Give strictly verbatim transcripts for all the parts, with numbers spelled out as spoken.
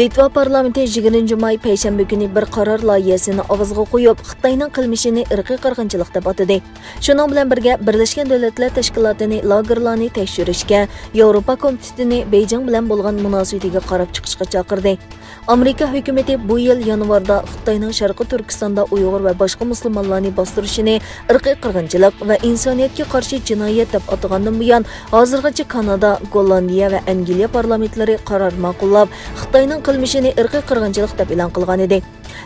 لىتۋا پارلامېنتى يىگىرمىنچى ماي پەيشەنبە كۈنى بىر قارار لايىھەسىنى ئاۋازغا قويۇپ، خىتاينىڭ قىلمىشىنى ئىرقىي قىرغىنچىلىق دەپ ئاتىدى. شۇنىڭ بىلەن بىرگە، بىرلەشكەن دۆلەتلەر تەشكىلاتىنى لاگېرلارنى تەكشۈرۈشكە، ياۋروپا كومىتېتىنى بېيجىڭ بىلەن بولغان مۇناسىۋىتىگە قاراپ چىقىشقا چاقىردى. ئامېرىكا ھۆكۈمىتى بۇ يىل يانۋاردا خىتاينىڭ شەرقىي تۈركىستاندا ئۇيغۇر ۋە باشقا مۇسۇلمانلارنى باستۇرۇشىنى ئىرقىي قىرغىنچىلىق ۋە ئىنسانىيەتكە قارشى جىنايەت دەپ ئاتىغاندىن بۇيان، ھازىرغىچە كانادا، گوللاندىيە ۋە ئەنگلىيە پارلامېنتلىرى قارار ماقۇللاپ، خىتاينىڭ قىلمىشىنى ئىرقىي قىرغىنچىلىق دەپ ئېلان قىلغانىدى.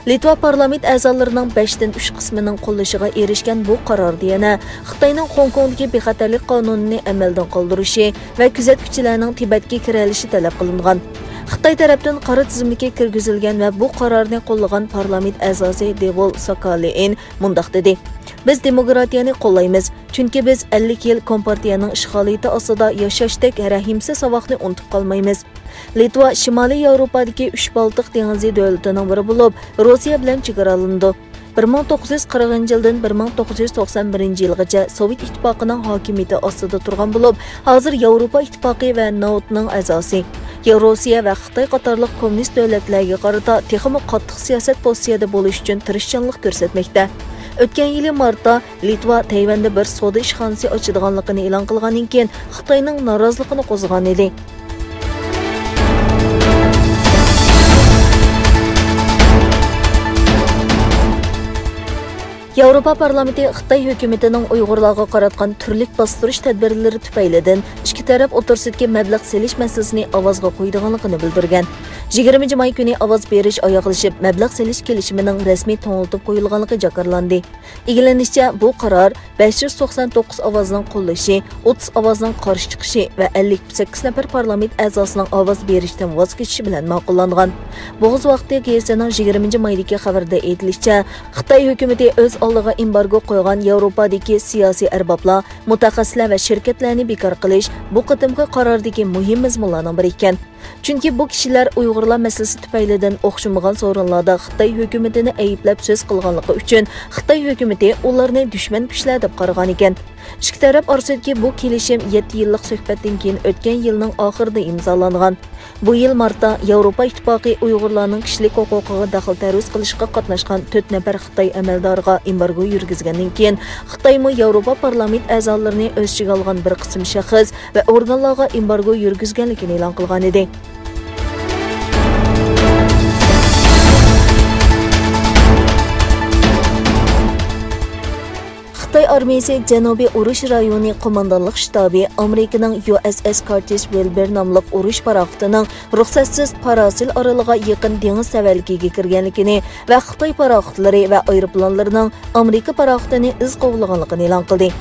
لىتۋا پارلامېنت ئەزالىرىنىڭ بەشتىن ئۈچ قىسمىنىڭ قوللىشىغا ئېرىشكەن بۇ قاراردا يەنە خىتاينىڭ خوڭكوڭدىكى بىخەتەرلىك قانۇنىنى ئەمەلدىن قالدۇرۇشى ۋە كۆزەتكۈچىلەرنىڭ تىبەتكە كىرەلىشى تەلەپ قىلىنغان. خىتاي تەرەپتىن قارا تىزىملىككە كىرگۈزۈلگەن ۋە بۇ قارارنى قوللىغان پارلامېنت ئەزاسى دېۋول ساكالېئىن مۇنداق دېدى: «بىز دېموكراتىيەنى قوللايمىز، چۈنكى بىز ئەللىك يىل كومپارتىيەنىڭ ئىشغالىيىتى ئاستىدا ياشاشتەك رەھىمسىز ساۋاقنى ئۇنتۇپ قالمايمىز.» لىتۋا شىمالىي ياۋروپادىكى ئۈچ بالتىق دېڭىزى دۆلىتىنىڭ بىرى بولۇپ، روسىيە بىلەن چېگرالىنىدۇ. بىر مىڭ توققۇز يۈز قىرىقىنچى يىلدىن بىر مىڭ توققۇز يۈز توقسان بىرىنچى يىلغىچە سوۋېت ئىتتىپاقىنىڭ ھاكىمىيىتى ئاستىدا تۇرغان بولۇپ، ھازىر ياۋروپا ئىتتىپاقى ۋە ناتونىڭ ئەزاسى. يا-، روسىيە ۋە خىتاي قاتارلىق كوممۇنىست دۆلەتلەرگە قارىتا تېخىمۇ قاتتىق سىياسەت پوزىتسىيەدە بولۇش ئۈچۈن تىرىشچانلىق كۆرسەتمەكتە. ئۆتكەن يىلى مارتتا لىتۋا تەيۋەندە بىر سودا ئىشخانىسى ئاچىدىغانلىقىنى ئېلان قىلغاندىن كېيىن، خىتاينىڭ نارازىلىقىنى قوزغىغان ئىدى. ياۋروپا پارلامېنتى خىتاي ھۆكۈمىتىنىڭ ئۇيغۇرلارغا قاراتقان تۈرلۈك باستۇرۇش تەدبىرلىرى تۈپەيلىدىن ئىككى تەرەپ ئوتتۇرىسىدىكى مەبلەغ سېلىش مەسىلىسىنى ئاۋازغا قويىدىغانلىقىنى بىلدۈرگەن. يىگىرمىنچى ماي كۈنى ئاۋاز بېرىش ئاياغلىشىپ، مەبلەغ سېلىش كېلىشىمىنىڭ رەسمىي توڭلىتىپ قويۇلغانلىقى جاكارلاندى. ئىگىلىنىشىچە، بۇ قارار بەش يۈز توقسان توققۇز ئاۋازنىڭ قوللىشى، ئوتتۇز ئاۋازنىڭ قارشى چىقىشى ۋە ئەللىك سەككىز نەپەر پارلامېنت ئەزاسىنىڭ ئاۋاز بېرىشتىن ۋاز كېچىشى بىلەن ماقۇللانغان. بوغۇز ۋاقتى گېزىتىنىڭ يىگىرمىنچى مايدىكى خەۋىرىدە ئېيتىلىشىچە، خىتاي ھۆكۈمىتى ئۆز ئالدىغا ئېمبارگو قويغان ياۋروپادىكى سىياسىي ئەربابلار، مۇتەخەسسىسلەر ۋە شىركەتلەرنى بىكار قىلىش بۇ قېتىمقى قاراردىكى مۇھىم مەزمۇنلارنىڭ بىرى ئىكەن. چۈنكى بۇ كىشىلەر ئۇيغۇرلار مەسىلىسى تۈپەيلىدىن ئوخشىمىغان سورۇنلاردا خىتاي ھۆكۈمىتىنى ئەيىبلەپ سۆز قىلغانلىقى ئۈچۈن، خىتاي ھۆكۈمىتى ئۇلارنى دۈشمەن كۈچلەر دەپ قارىغانىكەن. ئىككى تەرەپ ئارىسىدىكى بۇ كېلىشىم يەتتە يىللىق سۆھبەتتىن كېيىن ئۆتكەن يىلنىڭ ئاخىرىدا ئىمزالانغان. بۇ يىل مارتتا ياۋروپا ئىتتىپاقى ئۇيغۇرلارنىڭ كىشىلىك ھوقۇقىغا دەخلى تەرۇز قىلىشقا قاتناشقان تۆت نەپەر خىتاي ئەمەلدارىغا ئېمبارگو يۈرگۈزگەندىن كېيىن، خىتايمۇ ياۋروپا پارلامېنت ئەزالىرىنى ئۆز ئىچىگە ئالغان بىر قىسىم شەخس ۋە ئورگانلارغا ئېمبارگو يۈرگۈزگەنلىكىنى ئېلان قىلغانىدى. خىتاي ئارمىيىسى جەنۇبىي ئۇرۇش رايونى قوماندانلىق شتابى ئامېرىكىنىڭ يۇ ئېس ئېس كارتىس ۋىلبېر ناملىق ئۇرۇش پاراخوتىنىڭ رۇخسەتسىز پاراسىل ئارىلىغا يېقىن دېڭىز سەۋەنلىكىگە كىرگەنلىكىنى ۋە خىتاي پاراخوتلىرى ۋە ئايروپىلانلىرىنىڭ ئامېرىكا پاراخوتىنى ئىز قوغلىغانلىقىنى ئېلان قىلدى.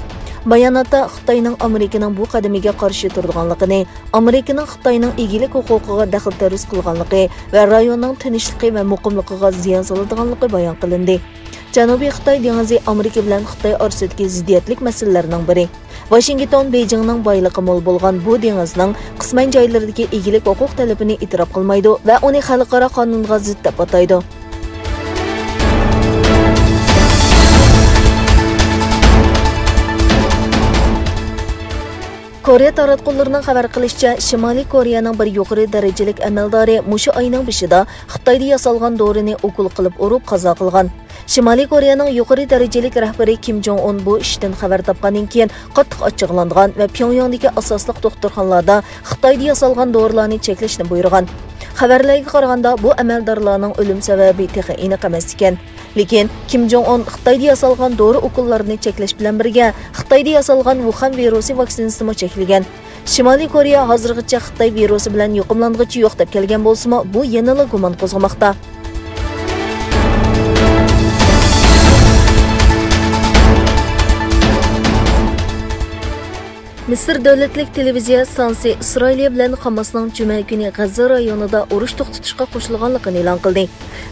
باياناتتا خىتاينىڭ ئامېرىكىنىڭ بۇ قەدىمىگە قارشى تۇرىدىغانلىقىنى، ئامېرىكىنىڭ خىتاينىڭ ئىگىلىك ھوقۇقىغا دەخلى تەرۇز قىلغانلىقى ۋە رايوننىڭ تىنچلىقى ۋە مۇقىملىقىغا زىيان سالىدىغانلىقى بايان قىلىندى. جەنۇبىي خىتاي دېڭىزى ئامېرىكا بىلەن خىتاي ئارىسىدىكى زىددىيەتلىك مەسىلىلەرنىڭ بىرى. ۋاشىنگتون بېيجىڭنىڭ بايلىقى مول بولغان بۇ دېڭىزنىڭ قىسمەن جايلىرىدىكى ئىگىلىك ھوقۇق تەلىپىنى ئېتىراپ قىلمايدۇ ۋە ئۇنى خەلقئارا قانۇنغا زىت دەپ ئاتايدۇ. كورېيە تاراتقۇلىرىنىڭ خەۋەر قىلىشىچە، شىمالىي كورېيەنىڭ بىر يۇقىرى دەرىجىلىك ئەمەلدارى مۇشۇ ئاينىڭ بېشىدا خىتايدا ياسالغان دورىنى ئوكۇل قىلىپ ئۇرۇپ قازا قىلغان. شىمالىي كورېيەنىڭ يۇقىرى دەرىجىلىك رەھبىرى كىم جوڭ ئۇن بۇ ئىشتىن خەۋەر تاپقاندىن كېيىن قاتتىق ئاچچىقلانغان ۋە پيۇڭياڭدىكى ئاساسلىق دوختۇرخانىلاردا خىتايدا ياسالغان دورىلارنى چەكلەشنى بۇيرۇغان. خەۋەرلەرگە قارىغاندا، بۇ ئەمەلدارلارنىڭ ئۆلۈم سەۋەبى تېخى ئېنىق ئەمەس ئىكەن. لېكىن كىم جوڭ ئۇن خىتايدا ياسالغان دورا ئوكۇللارنى چەكلەش بىلەن بىرگە، خىتايدا ياسالغان ۋۇخەن ۋىرۇسى ۋاكسىنىسىنىمۇ چەكلىگەن. شىمالىي كورېيە ھازىرغىچە خىتاي ۋىرۇسى بىلەن يۇقۇملانغۇچى يوق دەپ كەلگەن بولسىمۇ، بۇ يەنىلا گۇمان قوزغىماقتا. مىسىر دۆلەتلىك تېلېۋىزىيە ئىستانسىسى ئىسرائىلىيە بىلەن خاماسنىڭ جۈمە كۈنى غەززە رايونىدا ئۇرۇش توختىتىشقا قوشۇلغانلىقىنى ئېلان قىلدى.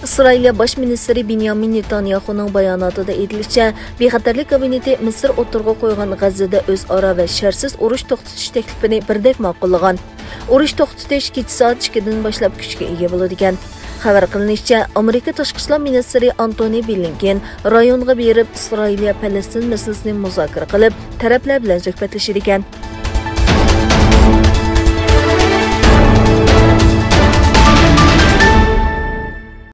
ئىسرائىلىيە باش مىنىستىرى بېنيامىن نېتانياھۇنىڭ باياناتىدا ئېيتىلىشىچە، بىخەتەرلىك كابىنېتى مىسىر ئوتتۇرىغا قويغان غەززىدە ئۆزئارا ۋە شەرتسىز ئۇرۇش توختىتىش تەكلىپىنى بىردەك ماقۇللىغان. ئۇرۇش توختىتىش كېچە سائەت ئىككىدىن باشلاپ كۈچكە ئىگە بولىدىكەن. خەۋەر قىلىنىشىچە، ئامېرىكا تاشقى ئىشلار مىنىستىرى ئانتونى بلىنكېن رايونغا بېرىپ، ئىسرائىلىيە پەلەستىن مەسىلىسىنى مۇزاكىرە قىلىپ، تەرەپلەر بىلەن سۆھبەتلىشىدىكەن.